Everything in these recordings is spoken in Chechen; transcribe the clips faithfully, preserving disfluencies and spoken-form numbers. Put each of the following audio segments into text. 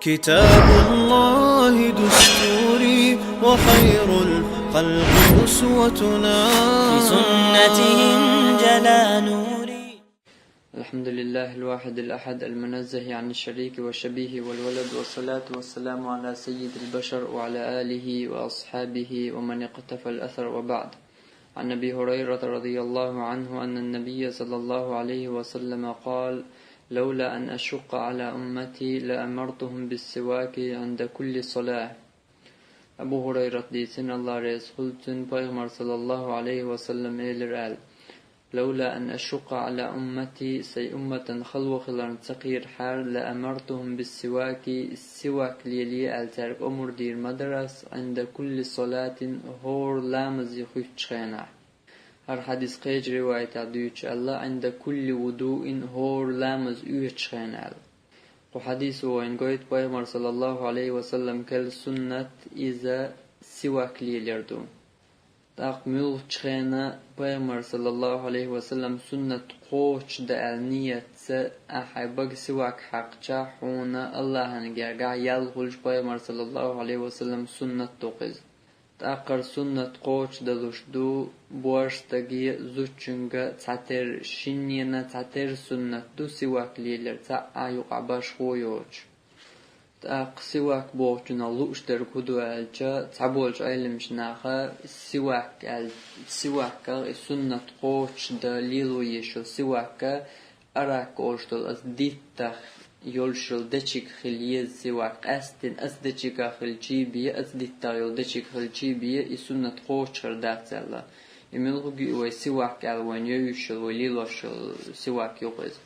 كتاب الله دستوري وخير الخلق أسوتنا. بسنته انجلى نوري. الحمد لله الواحد الأحد المنزه عن الشريك والشبيه والولد، والصلاة والسلام على سيد البشر وعلى آله وأصحابه ومن اقتفى الأثر، وبعد. عن أبي هريرة رضي الله عنه أن النبي صلى الله عليه وسلم قال: لولا أن أشق على أمتي لأمرتهم بالسواك عند كل صلاة. Абу Хурайрат дийцина, Аллах реза хуьлда цунна, Пайхамар саллаллаху алейхи ва саллам элира аьлла: لولا أن أشق على أمتي, сайн умматан хало хиларна ца кхерахьара, لأمرتهم بالسواك, сивак лелае аьлла цаьрга омра дийр ма дара ас, عند كل صلاة, хӀора ламазе хӀуьттучу хенахь. ХӀара хьадис кхечу риваятехь дуьйцуш аьлла: عند كل وضوء, хӀора ламаз оьцучу хенахь аьлла. Кху хьадисо вайна гойту Пайхамар саллаллаху алейхи ва саллам керла суннат, иза сивак лелар ду. ТӀаккха муьлххачу хенахь Пайхамар саллаллаху алейхи ва саллам суннат кхочушдан аьлла нийятца ахь хьайн бага сивак хьаькхча, хьуна Аллахьан гергахь ял хуьлуш Пайхамар саллаллаху алейхи ва саллам суннат ду-кх иза. ТӀаккха хӀара суннат кхочушдалуш ду, боьрша стаге, зудчуьнга цхьатерра, шиннена цхьатерра суннат ду сивак лелар, цхьаъ юкъахь башхо йоцуш. ТӀаккха сивак бохучунах лууш дерг хӀун ду аьлча, цхьаболчу Ӏеламчу наха сивак аьлла, сиваках и суннат кхочушдан лело езаш йолу сивак, арак олуш долу оцу диттах йолуш йолу дечиг хила еза сивак, къаьсттина оцу дечигах хилча бен, оцу диттах йолу дечиг хилча бен, и суннат кхочуш хир дац аьлла. И муьлхха а и вай сивак аьлла вайна евзаш йолу, вай лелош йолу сивак ю-кх иза.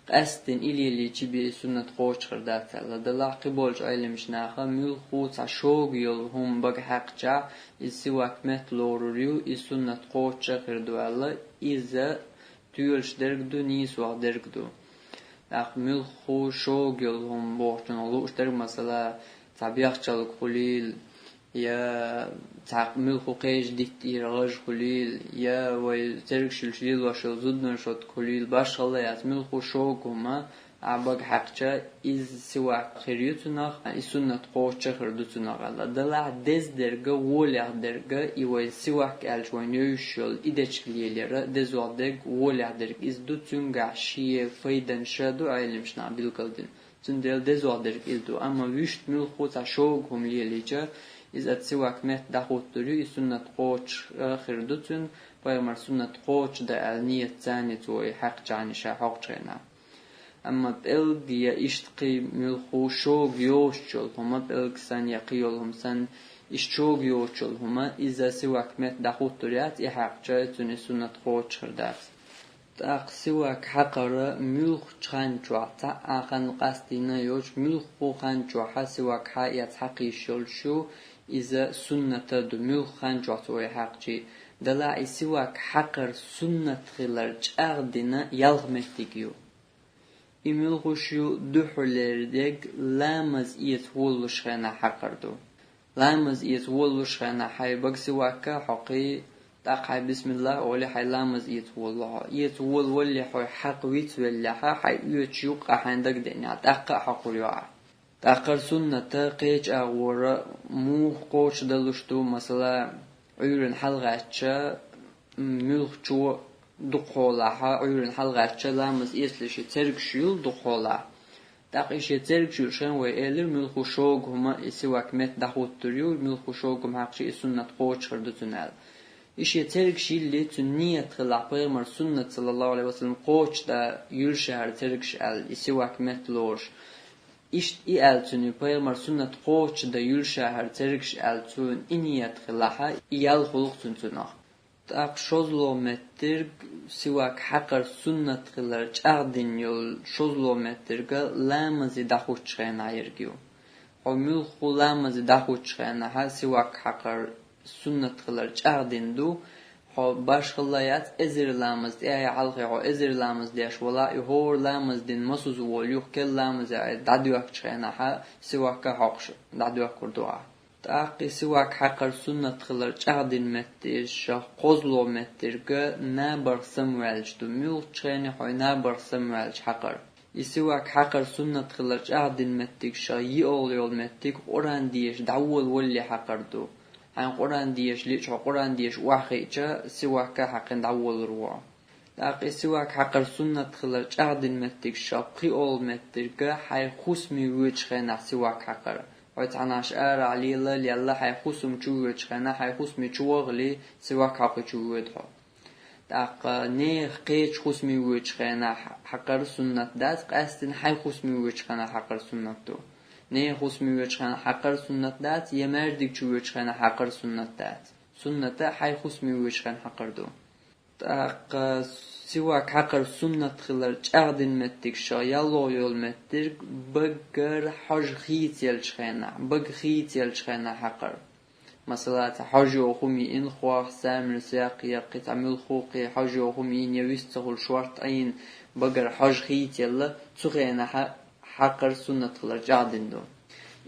Къаьсттина и лелийча бен и суннат кхочуш хир дац аьлла. Делахь кхиболчу Ӏеламчу наха муьлхха а цхьа шога йолу хӀума бага хьаькхчахь, иза сивак метта лорур ю, и суннат кхочуш а хир ду аьлла, иза тоьлуш дерг ду, нийсох дерг ду. ТӀаккха муьлхха а шога йолу хӀума бохучунах лууш дерг, масала, цхьа бехчалг хуьлийла, я цхьа муьлхха а кхечу диттера гӀаж хуьлийла, я вай цергаш йолуш лелош йолу зудчун шотка хуьлийла, башхалла яц, муьлхха а шога хӀума ахь бага хьаькхча, иза сивак хир ю цунах, и суннат кхочуш а хир ду цунах аьлла. Делахь деза дерг, волех дерг, и вай сивак аьлча вайна евзаш йолу и дечиг лелаяр, дезох дерг, волех дерг иза ду, цуьнгахь шен пайданаш а ду, Ӏеламчу наха билгалдина. Цундела дезох дерг иза ду. Амма вуьшта муьлхха а цхьа шога хӀума лелийча, иза оцу сивак метта дӀахӀуттур ю, и суннат кхочуш а хир ду цуьнан, Пайхамар суннат кхочушдан аьлла нийятца цо и хьаькхча ша хьокхучу хенахь. Амма пӀелг я иштта кхин муьлхха а шога йоцуш йолу хӀума, пӀелг санна я кхин йолу хӀума санна, иштта шога йоцуш йолу хӀума, иза сивак метта дӀахӀуттур яц, и хьаькхча цуьнан и суннат кхочуш хир дац. ТӀаккха сивак хьакхар муьлххачу хан чохь, цхьа а хан къастийна йоцуш, муьлхха хан чохь сивак хьаэца хьакха йиш йолуш ю, иза суннат а ду, муьлхха хан чохь цо и хьаькхча. Делахь и сивак хьакхар суннат хилар чӀагӀдина ялх меттиг ю. И муьлххуш ю? Дуьххьарлера дерг ламаз эца волалуш хенахь хьакхар ду. Ламаз эца волалуш хенахь хьайн бага сивак а хьокхий, тӀаккха хьайн бисмиллах а олий, хьайн ламаз эца волало хьо. Эца волавалале хьо хьакха вицвеллехь, хьайн оьцуш юккъехь хьайна дагадеънехь, тӀаккха а хьокхур ю ахь. ТӀаккха хӀара суннат кхечу агӀора муха кхочушдалуш ду, масала, Ӏуьйранна хьалагӀаьттича, муьлххачо дукхахьолахь, Ӏуьйранна хьалагӀаьттича, ламаз эцале шен цергаш юьллу дукхахьолахь. ТӀаккха и шен цергаш юьллуш хенахь вай элира, муьлхха шога хӀума и сивак метта дӀахӀуттур ю, муьлхха шога хӀума хьаькхча и суннат кхочуш хир ду цуьнан аьлла. И шен цергаш йиллале цуьнан нийят хилахь, Пайхамар суннат, саллаллаху алейхи ва саллам, кхочушдан юьллуш яра цергаш аьлла, и сивак метта лоруш. Иштта и аьлла цуьнан, Пайхамар суннат кхочушдан юьллуш яра цергаш аьлла цуьнан и нийят хилахь, и ял хуьлу-кх цуьнан цунах. ТӀаккха шозлагӀа меттиг, сивак хьакхар суннат хилар чӀагӀдина йолу шозлагӀа меттиг ламазе дӀахӀуттучу хенахь ерг ю. Хьо муьлхха ламазе дӀахӀуттучу хенахь сивак хьакхар суннат хилар чӀагӀдина ду, хьо башхалла яц, эзар ламаз, тӀаьхье хьалхе хьо эзар ламаз деш валахь, и хӀора ламаз дина масаза волу юха керла ламазе дӀадоьхкучу хенахь сивак а хьокхуш дӀадоьхкур ду ахь. ТӀаккха и сивак хьакхар суннат хилар чӀагӀдина меттигашах кхозлагӀа меттиг набарх самаваьлча ду, муьлххачу хенахь хьо набарх самаваьлча хьакхар. И сивак хьакхар суннат хилар чӀагӀдина меттиг ша йиъал йола меттиг Къуръан деша дӀаволавалале хьакхар ду. Хьайна Къуръан деша лиъча, хьо Къуръан деша охьахиъча, сивак хьакхина дӀаволавалар ву. ТӀаккха и сивак хьакхар суннат хилар чӀагӀдина меттиг ша пхиъал меттиг хьай хӀусаме воьдача хенахь сивак хьакхар. Хьо цхьаннахьа арахь лела, лелла хьай хӀусам чу воьдача хенахь, хьай хӀусаме чу вахале, сивак хьокхича воьду хьо. ТӀаккха нехан кхеча хӀусаме воьдача хенахь хьакхар суннат дац, къаьстина хьай хӀусаме воьдача хенахь хьакхар суннат ду. Нехан хӀусаме воьдача хенахь хьакхар суннат дац, я маьждиг чу воьдача хенахь хьакхар суннат дац. Суннат хьай хӀусаме воьдача хенахь хьакхар ду. ТӀаккха сивак хьакхар суннат хилар чӀагӀдина меттиг ша ялло йола меттиг багара хьожа хийцаелча хенахь, бага хийцаелча хенахь хьакхар. Масала, цхьа хьожа йола хӀума йиъна хох, самир, саькх, я кхин цхьа муьлхха а кхин хьожа йола хӀума йиъна, я вист ца хуьлуш шортта Ӏийна, багара хьожа хийцаелла, цу хенахь хьакхар суннат хилар чӀагӀдина ду.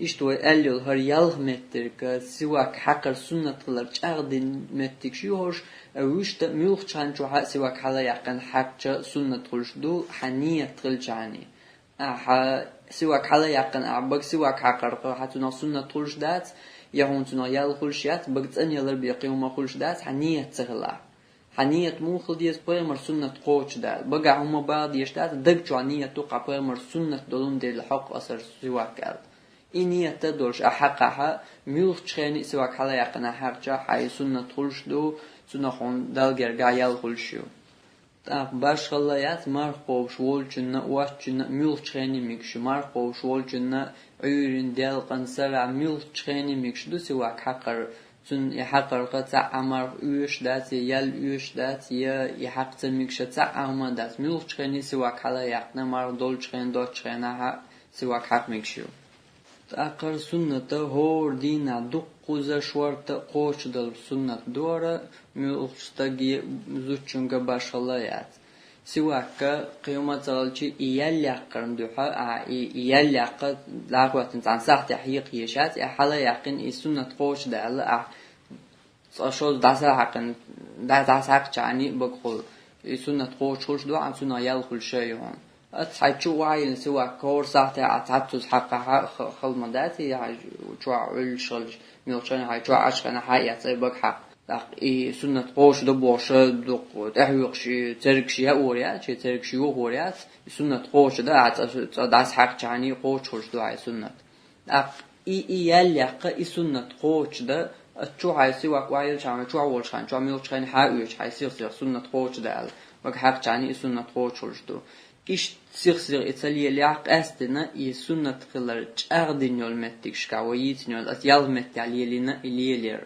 Иштта вай аьлла йола хӀара ялх меттиг сивак хьакхар суннат хилар чӀагӀдина меттигаш ю хӀорш, а вуьшта муьлххача хана чохь а сивак хьалаяьккхина хьаькхча суннат хуьлуш ду, хьан ният хилчахьана. Ахьа сивак хьалаяьккхина, ахьа бага сивак хьакхарх, хьан цунах суннат хуьлуш дац, я хьуна цунах ял хуьлуш яц, бага цӀанъялар бен кхин хӀума хуьлуш дац, хьан ният ца хилахь. Хьан ният муха хила деза, пайхамара суннат кхочушдаьлла. Багахь хӀума бала дезаш дац, даг чохь ният ду, кхы пайхамара суннат долун дела хьокху аса сивак аьлла. И ният а долуш ахьа хьакхахь, муьлххачу хенахь а сивак хьалаяьккхина хьаькхча, хьан и суннат хуьлуш ду, цунах хьуна Далла гергахь ял хуьлуш ю. ТӀаккха башхалла яц марха кхобуш волчунна а, воцчунна а муьлххачу хенахь а мегаш ю. Марха кхобуш волчунна а, Ӏуьйранна, делкъана, сарахь муьлххачу хенахь а мегаш ду сивак хьакхар. Цунна и хьакхарх цхьа а марха оьшуш дац, я ял оьшуш дац, я и хьакха ца мегаш цхьа а хӀума дац. Муьлххачу хенахь а сивак хьалаяьккхина, марха долчу хенахь, доцучу хенахь а сивак хьакха мегаш ю. ТӀаккха хӀара суннат хӀора дийнахь дуккхуза шортта а кхочушдалар суннат ду хӀара, муьлххачу стаге, зудчуьнга башхалла яц. Сивак кхин хӀума ца хилча, и ял яккхарна дуьхьа, а, и, и ял яккха дӀахӀоьттина цхьана сахьтехь хьекха езаш яц, и хьалаяьккхина и суннат кхочушдаьлла, ахь цкъа шозза дӀасахьаькхна, дӀа-, дӀасахьаькхчахьана а бага хуьлу, и суннат кхочуш хуьлуш ду, ахь цунах ял хуьлуш а ю хьуна. Аса хьайн чу а ваийна сивак хӀора сахьтехь а цхьаццуза хьакхахь а ха-, хала ма дац, и хьайн чохь Ӏуьллуш хилча, муьлххачу хенахь хьайн чохь Ӏаш хенахь хьан а эцна бага хьакха. ТӀаккха и суннат кхочушдо бохуш, дукха тӀаьхьоькхуш и цергаш яор яц, и цергаш йохор яц, и суннат кхочушдан, ахь цкъа, цкъа дӀасахьаькхчахьана а кхочуш хуьлуш ду хьан и суннат. ТӀаккха и, и ял яккха, и суннат кхочушдан, аса чу хьайн сивак охьайиллчахьана, чохь волчу хенахь, чохь муьлххачу хенахь хьан а оьшу хьайн сих-сиха суннат кхочушдан аьлла, бага хьаькхчахьана а и суннат кхочуш хуьлуш ду. Иштта сих-сиха и ца лелахь, къаьстина и суннат хилар чӀагӀдина йолу меттигашкахь вай йийцина йолу, аса ялх меттехь лелийна и лелор.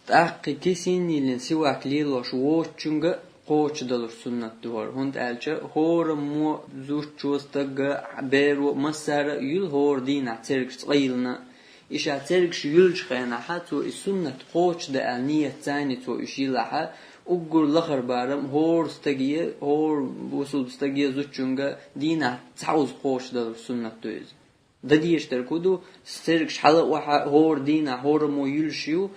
ТӀаккха и кисин йиллина сивак лелош воцучуьнга а кхочушдалар суннат ду хӀара, хӀунда аьлча хӀораммо зудчо, стага, беро, массара а юьллу хӀора дийнахь цергаш цкъа йиллина а. И ша цергаш юьллучу хенахь а цо и суннат кхочушдан аьлла ният цайна цо уьш йиллахь а, уггар лахара барам хӀора стаге, хӀора бусулба стаге, зудчуьнга дийнахь цхьа уза кхочушдалар суннат ду иза. Дан дезаш дерг хӀун ду, цергаш хьала а охьа хӀора дийнахь хӀораммо юьллуш ю,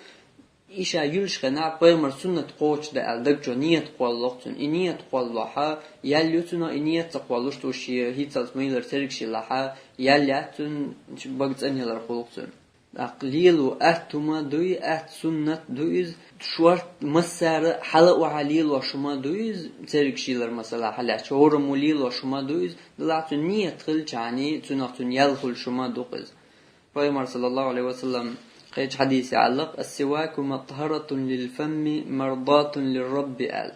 и ша юьллучу хенахь пайхамара суннат кхочушдан аьлла даг чу ният кхоллало-кх цуьнан. И ният кхоллалахь, ял ю цунах, и ният ца кхоллуш, цо шен хӀинццалц ма-йиллара цергаш йиллахь, ял яц цуьнан, бага цӀанъялар хуьлу-кх цуьнан. ТӀаккха лело атта хӀума дуй, атта суннат ду иза, шортта массара а хьала а охьа лелош хӀума ду иза, цергаш йиллар масала хьалаьцча, хӀораммо лелош хӀума ду иза, делахь цуьнан ният хилчахьана, цунах цуьнан ял хуьлуш хӀума ду-кх иза. Пайхамара, саллаллаху Ӏалайхи ва саллам, кхечу хьадисехь аьлла-кх: «Ас-сиваку матхӀаратун лил-фамми, мардатун лир-Рабби», аьлла.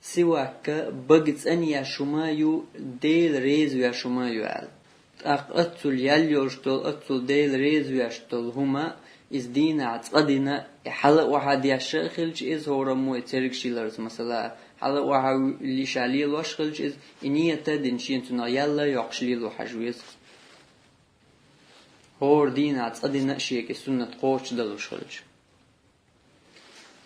Сивак бага цӀанъеш хӀума ю, Дела реза веш хӀума ю аьлла. ТӀаккха аццул ял йолуш долу, аццул Дела реза веш долу хӀума, иза дийнахь цкъа дина, и хьала а охьа деш а хилча иза, хӀораммо и цергаш йилларца масала, хьала а охьа и ша лелош а хилча иза, и ният а дина шена цунах ял а йоккхуш лело хьажа веза. ХӀора дийнахь цкъа дина а шега и суннат кхочушдалуш хилча.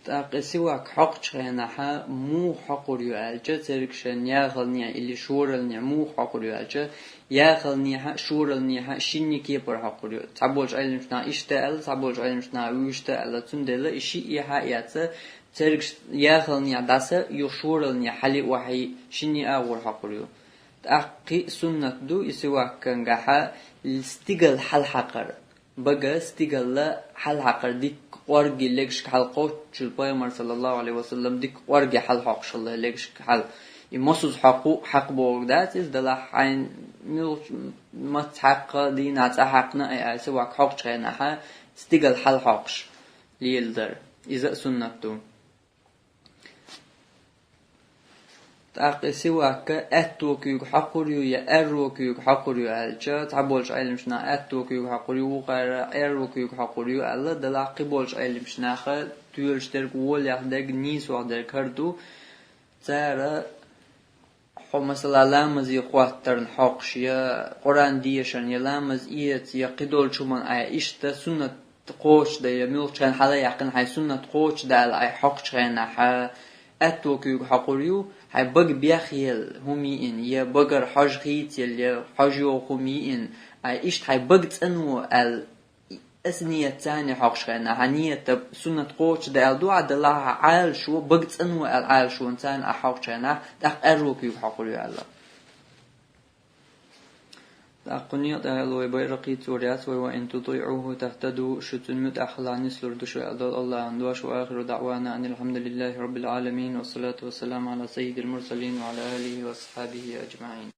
ТӀаккха и сивак хьокхучу хенахь муха хьокхур ю аьлча, цергашна яхалнехь или шоралнехь муха хьокхур ю аьлча, яхалнехь а, шоралнехь а шинне кепара хьокхур ю. Цхьаболчу Ӏеламнаха иштта аьлла, цхьаболчу Ӏеламнаха вуьшта аьлла, цундела и шиъ а хьаэца, цергаш яхалнехь дӀаса, юха шоралнехь хьале а охьа шинне а агӀор хьокхур ю. ТӀаккха суннат ду и сиваккангахьа стигал хьалхьакхар. Бага стигалла хьалхьакхар дикка кӀорги легашка хьалкхоччул пайхамар, саллаллаху алейхи ва саллам, дикка кӀорги хьалхьокхушалла легашка хьал. И мосуз хьокху хьакхбохург дац, из далахь хьайн милч мац хьакха, дийна цӀа хьакхна, ай, ай, сивак хьокхучу хенахьа стигал хьалхьокхуш леладар. Иза а суннат ду. ТӀаккха и сивакка аьтту куьйга хьокхур ю я аьрру куьйга хьокхур ю аьлча, цхьаболчу Ӏеламчу наха аьтту куьйга хьокхур ю, вукхара аьрру куьйга хьокхур ю аьлла, далахь кхиболчу Ӏеламчу наха тоьлуш дерг, волех дерг, нийсох дерг хӀара ду. Цара хьо, масала, ламазе хӀоттарна хьокхуш, я Къуръан дешарна, я ламаз эца, я кхидолчу хӀуманна, ай, иштта суннат кхочушдан, я муьлххачу хенахь хьала а яьккхина, хьайн суннат кхочушдан аьлла, ай, хьокхучу хенахьа, аьтту куьйга хьокхур ю, хьайн бага бехъелла хӀума йиъна, я багара хьожа хийцаелла, я хьожа йогӀу хӀума йиъна, ай, иштта хьайн бага цӀанво аьлла, аса ният царна хьокхучу хенахь, хьан ният суннат кхочушдан аьлла ду, Ӏа далахь Ӏалашо, бага цӀанво аьлла Ӏалашонна царна ахь хьокхучу хенахь, тӀаккха аьрру куьйга хьокхур ю аьлла. ТӀаккха кху некъа тӀехь аьлла вай Байракъийца лаьцна вай: «وإن تطيعوه تهتدوا», шу цуьнан муьтӀахь хилахь нислур ду шу аьлла долу АллахӀан дош. وآخر دعوانا أن الحمد لله رب العالمين، والصلاة والسلام على سيد المرسلين وعلى آله وأصحابه أجمعين.